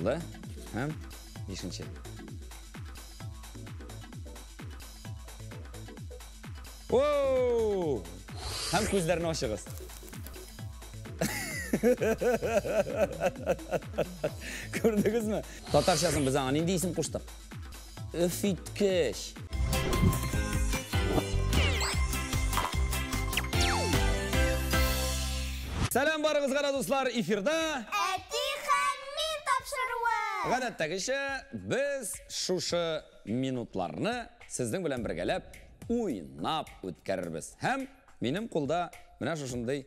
Булды. Һәм бишенче. Оу! Һәм күзләрне ачыгыз. Күрдегезме? Татарчасын без аңа нинди исем куштык? Өфиткеч. Сәлам барыгызга да, дуслар, эфирда Әти һәм мин тапшыруы. Гадәттәгечә без шушы минутларны сезнең белән бергәләп уйнап үткәрербез. Һәм минем кулда менә шушындый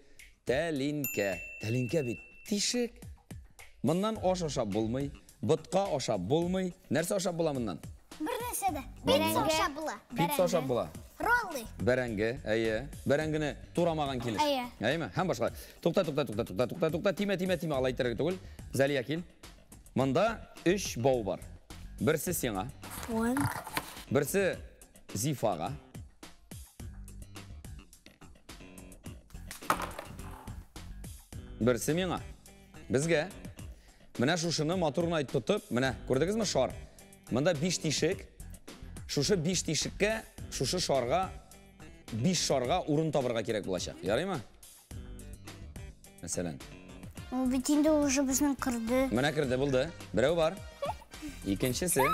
тәлинкә. Тәлинкә бит тишек. Моннан аш ашап булмый, ботка ашап булмый. Нәрсә ашап була моннан? Бер нәрсә дә. Пицца ашап була. Пицца ашап була. Роллы. Бәрәңге, әйе. Бәрәңгене турамаган килеш. Әйе. Әйеме? Һәм башка. Тукта, тукта, тукта, тукта, тукта, тукта, тимә, тимә, тимә, алай итәргә түгел. Зәлия кил. Монда 3 бау бар. Берсе сиңа, берсе Зифага. Берсе миңа. Безгә. Менә шушыны матур гына тотып, менә күрдегезме шар? Монда 5 тишек. Шушы 5 тишеккә, шушы шарга, 5 шарга урын табырга кирәк булачак. Ярыймы? Мәсәлән. Ул бит инде уже безнең керде. Менә керде, булды. Берәү бар. Икенчесе.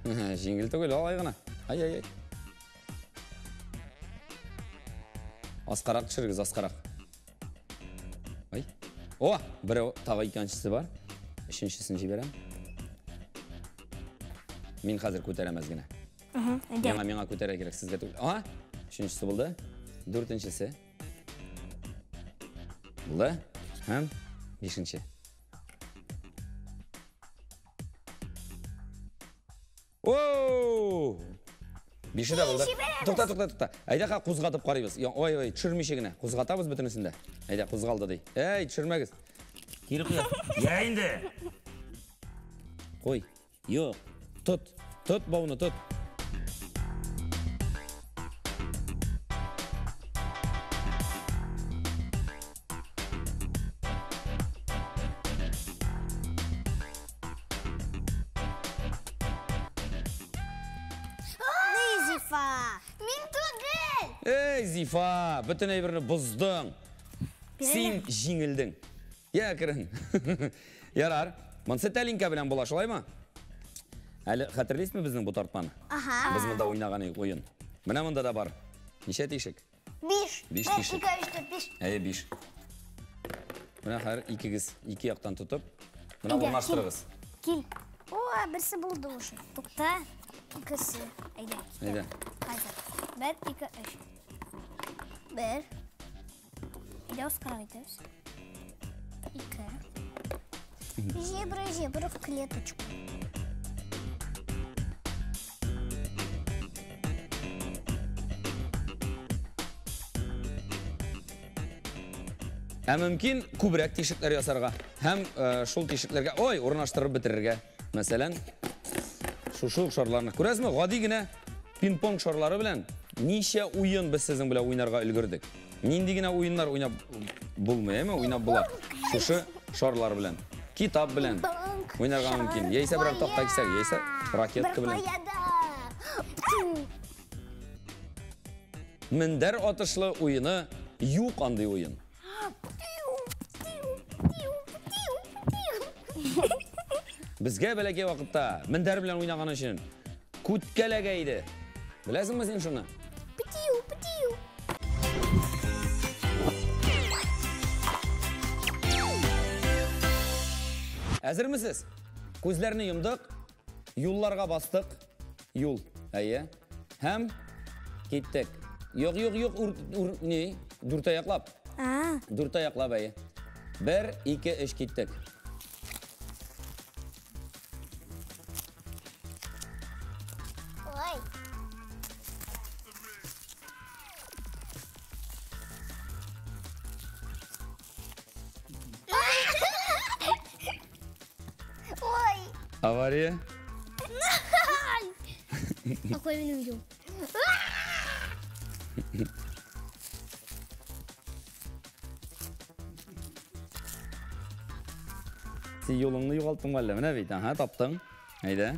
Җиңел түгел, алай гына. Ай-ай-ай. Аскарак төшерегез, аскарак. Ай. О, берәү, тагы икенчесе бар. Өченчесен җибәрәм. Мин хәзер күтәрәм әз генә. Миңа күтәрә кирәк, сезгә түгел. Ага, өченчесе булды. Дүртенчесе. Булды. Һәм бишенче. Оу! Бише дә булды. Тукта, тукта, тукта. Әйдә, ха, кузгатып карыйбыз. Ой, ой, төшермичә генә. Кузгатабыз бөтенесен дә. Әйдә, кузгалды ди. Әй, төшермәгез. Кире куя. Я инде. Куй. Юк. Тот. Тот бауны, тот. Зифа. Мин түгел. Эй, Зифа, бөтен әйберне боздың. Син җиңелдең. Я, керен. Ярар. Монсы тәлинкә белән була, шулаймы? Әле хәтерлисезме безнең бу тартманы? Ага. Без монда уйнаган уен. Менә монда да бар. Ничә тишек? 5. 5 тишек. 2, 3, 4, 5. Әйе, 5. Менә һәр икегез ике яктан тотып, менә урнаштырыгыз. Кил. О, берсе булды уже. Тукта. Икесе. Әйдә. Әйдә. Хәзер. 1, 2, 3. 1. Әйдә, ускарак итәбез. 2. Зебра, зебра в клеточку. Ә мөмкин күбрәк тишекләр ясарга һәм шул тишекләргә, ой, урнаштырып бетерергә. Мәсәлән, шушы ук шарларны. Күрәсезме, гади генә пинг-понг шарлары белән ничә уен без сезнең белән уйнарга өлгердек. Нинди генә уеннар уйнап булмый, әйме? Уйнап була. Шушы шарлар белән, китап белән уйнарга мөмкин. Яисә берәр такта кисәге, яисә ракетка белән. Мендәр атышлы уены юк андый уен. Безгә бәләкәй вакытта мендәр белән уйнаган өчен күткәләгә иде. Беләсеңме син шуны? Птиу, птиу. Әзермесез? Күзләрне йомдык, юлларга бастык. Юл, әйе. Һәм киттек. Юк, юк, юк, ур, ур, ни? Дүрт аяклап. Дүрт аяклап, әйе. 1, 2, 3, киттек. Ой. Ой. Авария. Какой я увидел? Син юлыңны югалттың әллә? Менә бит, аһа, таптың. Әйдә.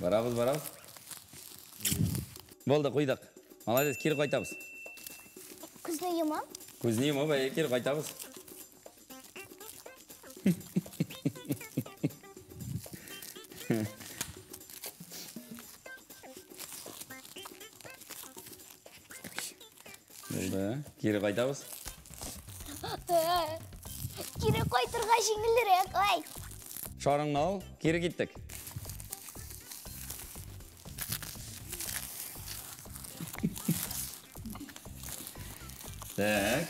Барабыз, барабыз. Булды, куйдык. Молодец, кире кайтабыз. Күзне йомам. Күзне йомып, әйе, кире кайтабыз. Булды. Кире кайтабыз. Кире кайтырга җиңелрәк, ай. Шарыңны ал, кире киттек. Так.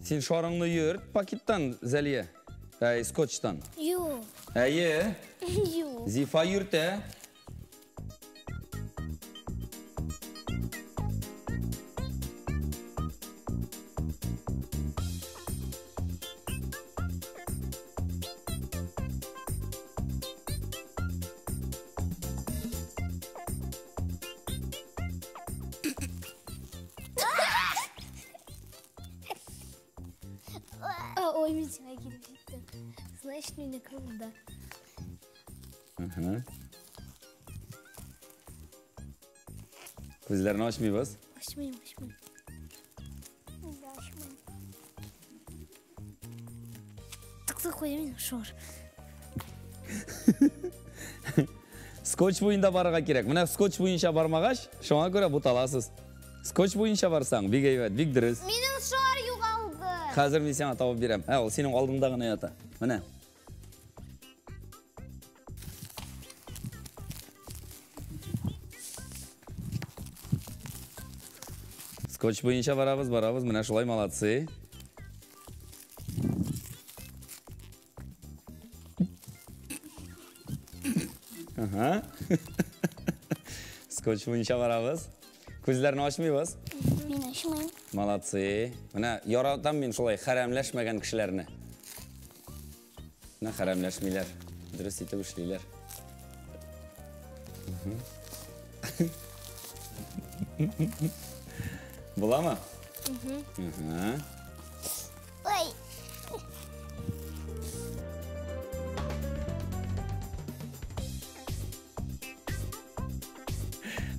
Син шарыңны йөрт пакеттан, Зәлия. Әй, скотчтан. Юк. Әйе. Юк. Зифа йөртә. Ой, мин сиңа килеп җиттем. Значит, минеке монда. Күзләрне ачмыйбыз. Ачмыйм, ачмыйм. Мин дә ачмыйм. Тыкты куя мин шор. Скотч буенда барырга кирәк. Менә скотч буенча бармагач, шуңа күрә буталасыз. Скотч буенча барсаң, бик әйбәт, бик дөрес. Минем шар югалды. Хәзер мин сиңа табып бирәм. Ә, ул синең алдыңда гына ята. Менә. Скотч буенча барабыз, барабыз. Менә шулай, молодцы. Ага. Скотч буенча барабыз. Күзләрне ачмыйбыз. Мин ачмыйм. Молодцы. Менә яратам мин шулай хәрәмләшмәгән кешеләрне. Менә хәрәмләшмиләр. Дөрес итеп эшлиләр. Буламы? Ой.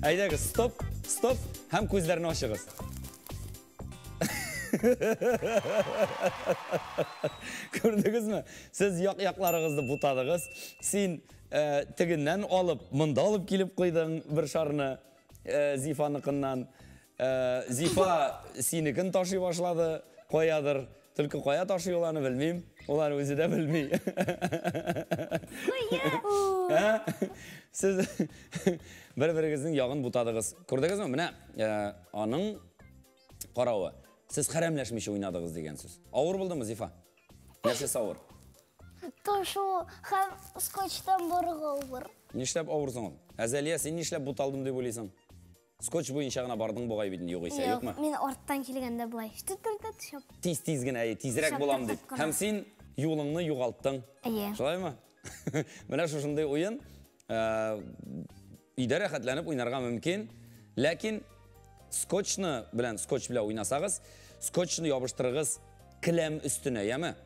Әйдәгез, стоп, стоп, һәм күзләрне ачыгыз. Күрдегезме? Сез як-якларыгызны бутадыгыз. Син тегеннән алып, монда алып килеп куйдың бер шарны, Зифаныкыннан. Зифа синекен ташый башлады, каядыр. Только кая ташый ул аны белмим. Ул аны үзе дә белми. Кая? Сез бер-берегезнең ягын бутадыгыз. Күрдегезме? Менә аның каравы. Сез хәрәмләшмичә уйнадыгыз дигән сүз. Авыр булдымы, Зифа? Нәрсәсе авыр? Ташу һәм скотчтан барырга авыр. Нишләп авыр соң ул? Әзәлия, син нишләп буталдым дип уйлыйсың? Скотч буенча гына бардың бугай бит инде, югыйсә, Юк, юкмы? мин арттан килгәндә болай штут-штут шап. Тиз-тиз генә, әйе, тизрәк булам дип. Һәм син юлыңны югалттың. Әйе. Шулаймы? Менә шушындый уен, өйдә рәхәтләнеп уйнарга мөмкин, ләкин скотчны белән скотч белән уйнасагыз, скотчны ябыштырыгыз келәм өстенә, яме?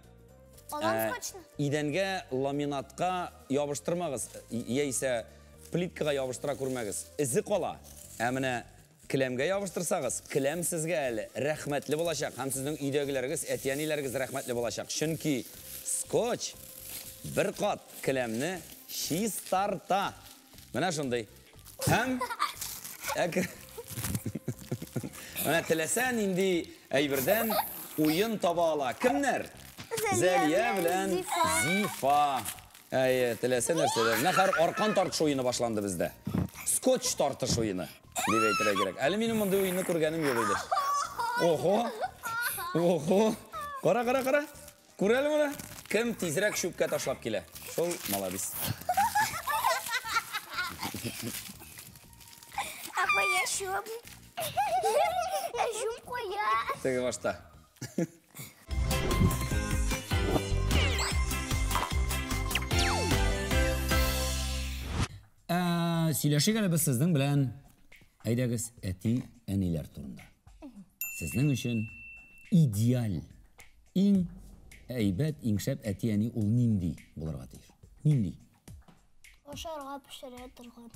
Алам скотчны. Идәнгә, ламинатка ябыштырмагыз, яисә плиткага ябыштыра күрмәгез. Эзе кала. Ә менә келәмгә ябыштырсагыз, келәм сезгә әле рәхмәтле булачак һәм сезнең өйдәгеләрегез, әти-әниләрегез рәхмәтле булачак. Чөнки скотч бер кат келәмне чистарта. Менә шундый. Һәм менә теләсә нинди әйбердән уен таба ала. Кемнәр? Зәлия белән Зифа. Әйе, теләсә нәрсәдән. Менә хәзер аркан тартыш уены башланды бездә. Скотч тартыш уены дип әйтергә кирәк. Әле минем мондый уенны күргәнем юк иде. Охо! Охо! Кара, кара, кара. Күр әле моны. Кем тизрәк чүпкә ташлап килә? Шул молодец. Ә кая чүп? Ә чүп кая? Теге башта. Сөйләшик әле без сезнең белән, әйдәгез, әти-әниләр турында. Сезнең өчен идеаль, иң әйбәт, иң шәп әти-әни ул нинди булырга тиеш? Нинди? Ашарга пешерә торган.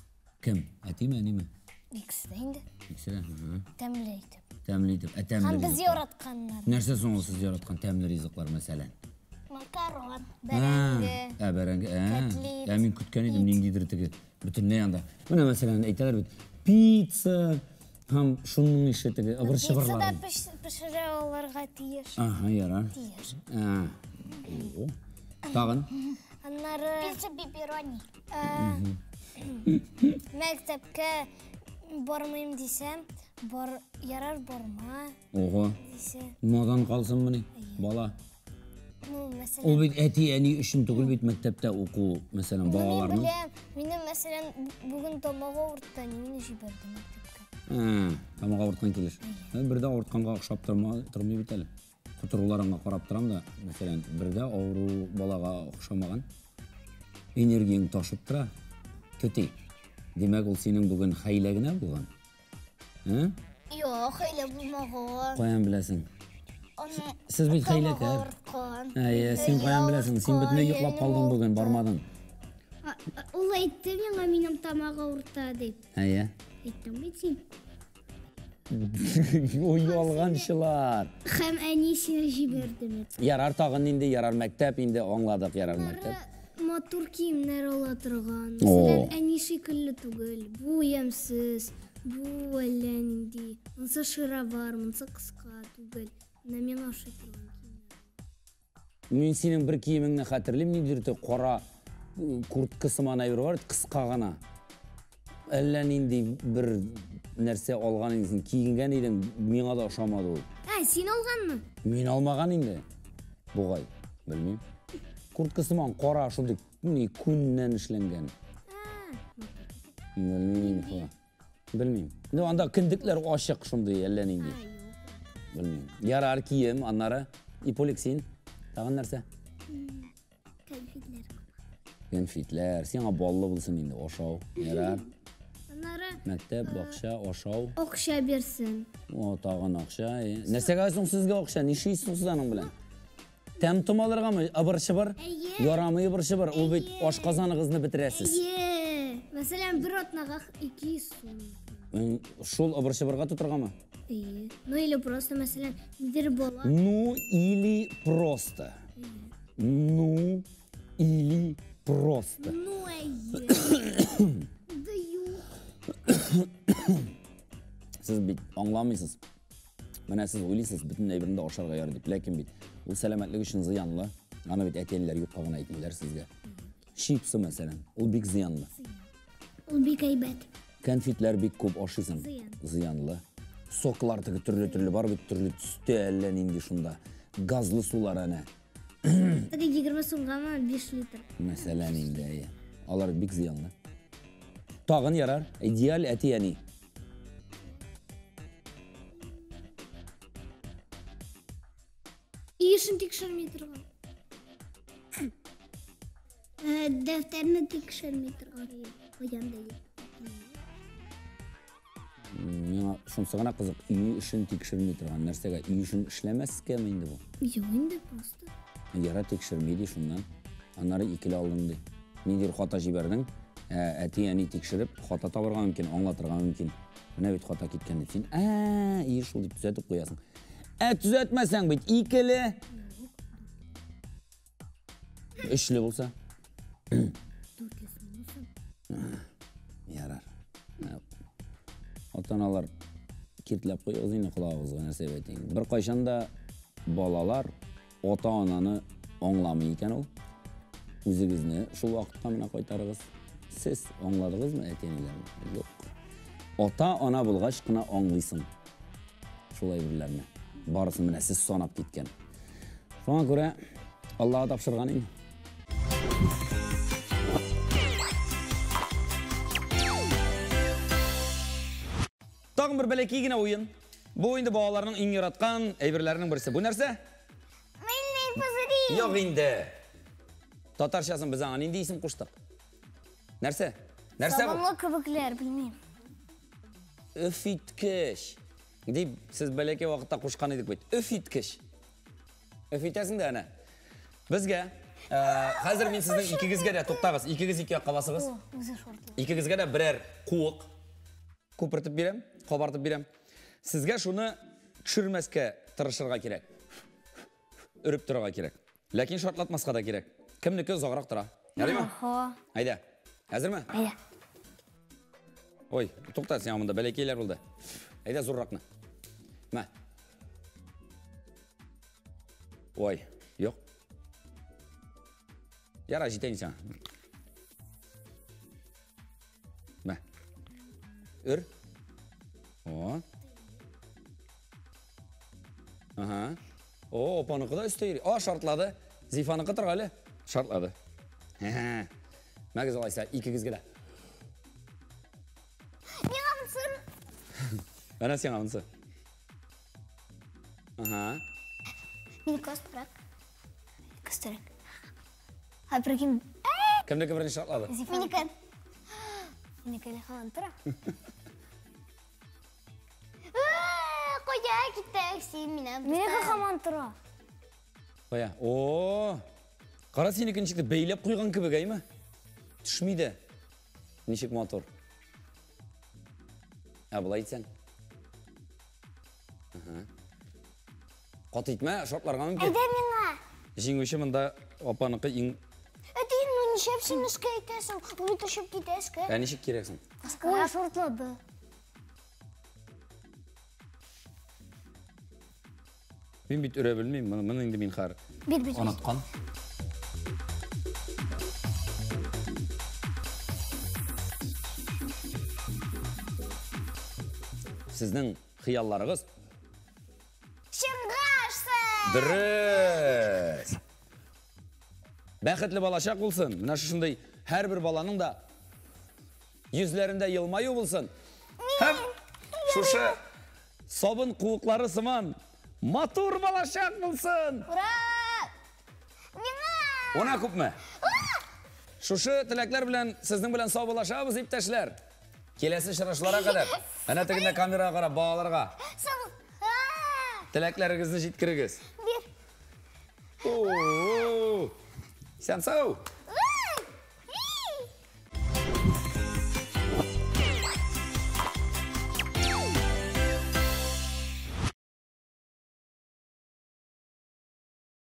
Кем? Әтиме, әниме? Икесе дә инде. Икесе дә. Тәмле итеп. Тәмле итеп. Ә тәмле Һәм без ризыклар? яратканнар. Нәрсә соң ул сез яраткан тәмле ризыклар, мәсәлән? Макарон, бәрәңге. Ә, бәрәңге. Ә, Котлет. ә мин көткән идем ниндидер теге бөтенләй анда. Менә мәсәлән әйтәләр бит, пицца һәм шуның ише теге Пицца да ыбыр-чыбырлар. пешерә алырга тиеш. Ага, ярар. Тиеш. Ә. О. Тагын. Аннары пицца пепперони. Мәктәпкә бармыйм дисәм, бар ярар барма Ого. дисә. Надан калсынмыни бала? Ну, мәсәлән, Ул бит әти-әни өчен түгел бит мәктәптә уку, мәсәлән, Ну, мин балаларның. беләм, минем, мәсәлән, бүген тамагы авыртты, әни мине җибәрде мәктәпкә. Ә, тамагы авырткан килеш. Ә, бер дә авыртканга охшап тормый бит әле. Котыруларыңа карап торам да, мәсәлән, бер дә авыру балага охшамаган. Энергияң ташып тора. Түти. Димәк, ул синең бүген хәйлә генә булган. Ә? Юк, хәйлә булмаган. Каян беләсең? Аны Сез бит тамагы хәйләкәр. авырткан. Әйе, син каян беләсең? Син бөтенләй йоклап калдың бүген, бармадың. Ул әйтте миңа, минем тамагы авырта дип. Әйе. Әйттең бит син. Ой, ялганчылар. Һәм әни сине җибәрде мәктәпкә. Ярар тагын инде, ярар мәктәп инде, аңладык, ярар мәктәп. Матур киемнәр ала торган. О. Мәсәлән, әни шикелле түгел. Бу ямьсез, бу әллә нинди. Монысы шаровар, монысы кыска түгел. Менә миңа ошый торган киемнәр. Мин синең бер киемеңне хәтерлим, ниндидер теге кара куртка сыман әйбер бар, кыска гына. Әллә нинди бер нәрсә алган идең, син киенгән идең, миңа да ошамады ул. Ә, син алганмы? Мин алмаган инде. Бугай, белмим. Куртка сыман кара, шундый ни күннән эшләнгән. Белмим, ха. Белмим. Ну, анда кендекләр ачык шундый, әллә нинди. Белмим. Ярар, кием, аннары Иполик, син тагын нәрсә? Конфетлар. Конфетлар. Сиңа баллы булсын инде, ашау. Ярар. Аннары Мәктәп, бакча, ашау. акча бирсен. О, тагын акча. Нәрсәгә соң сезгә акча? Нишлисез соң сез аның белән? Тәм-том алыргамы? Ыбыр-чыбыр? Әйе. Ярамый ыбыр-чыбыр. Ул бит ашказаныгызны бетерәсез. Әйе. Мәсәлән, бер атнага 200 сум. Шул ыбыр-чыбырга тотыргамы? Әйе. Ну или просто, мәсәлән, бер бала. Ну или просто. Ну или просто. Ну әйе. Да юк. Сез бит аңламыйсыз. Менә сез уйлыйсыз, бөтен әйберне дә ашарга ярый дип. Ләкин бит ул сәламәтлек өчен зыянлы. Аны бит әти-әниләр юкка гына әйтмиләр сезгә. Чипсы, мәсәлән, ул бик зыянлы. Ул бик әйбәт. Конфетлар бик күп ашыйсың. Зыян. Зыянлы. Соклар теге төрле-төрле бар бит, төрле төстә әллә нинди шунда. Газлы сулар әнә. Теге 20 сумгамы 5 литр. Мәсәлән инде, әйе. Алар бик зыянлы. Тагын ярар. Идеаль әти-әни. Өй эшен тикшерми торган. Дәфтәрне тикшерми торган. Каян да Миңа шунысы гына кызык, өй эшен тикшерми торган нәрсәгә? Өй эшен эшләмәскәме инде бу? Юк инде просто. Яра тикшерми ди шуннан. Аннары икеле алдың ди. Ниндидер хата җибәрдең, әти-әни тикшереп, хата табырга мөмкин, аңлатырга мөмкин. Менә бит хата киткән дип син, ә, ие шул дип төзәтеп куясың. Ә төзәтмәсәң бит икеле. Өчле булса. Дүртлесе булса. Ярар. Ата-аналар киртләп куйыгыз инде колагыгызга, нәрсә дип әйтәйем. Бер кайчан да балалар ата-ананы аңламый икән ул. Үзегезне шул вакытка менә кайтарыгыз. Сез аңладыгызмы әти-әниләрне? Юк. Ата-ана булгач кына аңлыйсың шул әйберләрне. Барысын менә сез санап киткән. Шуңа күрә Аллаһка тапшырган инде. Тагын бер бәләкәй генә уен. Бу инде балаларның иң яраткан әйберләренең берсе. Бу нәрсә? Мыльный пузыри. Юк инде. Татарчасын без аңа нинди исем куштык? Нәрсә? Нәрсә бу? Сабынлы күбекләр, белмим. Өф иткеч. Дип, сез бәләкәй вакытта кушкан идек бит. Өф иткеч. Өф итәсең дә әнә. Безгә хәзер мин сезнең икегезгә дә туктагыз, икегез ике якка басыгыз. Үзе шортлы. Икегезгә дә берәр куык күпертеп бирәм, кабартып бирәм. Сезгә шуны төшермәскә тырышырга кирәк. Өреп торырга кирәк. Ләкин шартлатмаска да кирәк. Кемнеке озаграк тора. Ярыймы? Охо. Әйдә. Әзерме? Әйдә. Ой, тукта, сиңа монда бәләкәйләр булды. Әйдә зурракны. Мә. Ой, юк. Яра, җитә инде сиңа. Мә. Өр. О. Ага. О, апаныкы да өстә йөри. О, шартлады. Зифаныкы тора әле. Шартлады. Хе-хе. Мәгез алайса, икегезгә дә. Миңа монсын. Әнә сиңа монсы. Ага. Минеке астырак. Минеке өстәрәк. Ай, прикинь. Кемнеке беренче шартлады? Минеке. Минеке әле һаман тора. Кая киттек син минем? Минеке һаман тора. Кая? О! Кара синеке ничек бәйләп куйган кебек, әйме? Төшми дә. Ничек матур. Ә болай итсәң? Ага. Каты итмә, шартларга мөмкин. Әйдә миңа. Җиңүче монда апаныкы иң... Әти, ну нишләп син өскә итәсең? Ул бит төшеп китә өскә. Ә ничек кирәк соң? Ой, шартлады. Мин бит өрә белмим, моны, моны инде мин хәзер Бир, бир. оныткан. Сезнең хыялларыгыз Чынга ашсын! Дөрес! Бәхетле балачак булсын. Менә шушындый һәрбер баланың да йөзләрендә елмаю булсын. Һәм шушы сабын куыклары сыман матур балачак булсын. Ура! Миңа! Она күпме? Шушы теләкләр белән сезнең белән саубуллашабыз, иптәшләр. Киләсе очрашуларга кадәр. Әнә тегендә камерага карап балаларга Сау. А! теләкләрегезне җиткерегез. Бир. О-о-о! Сән сау!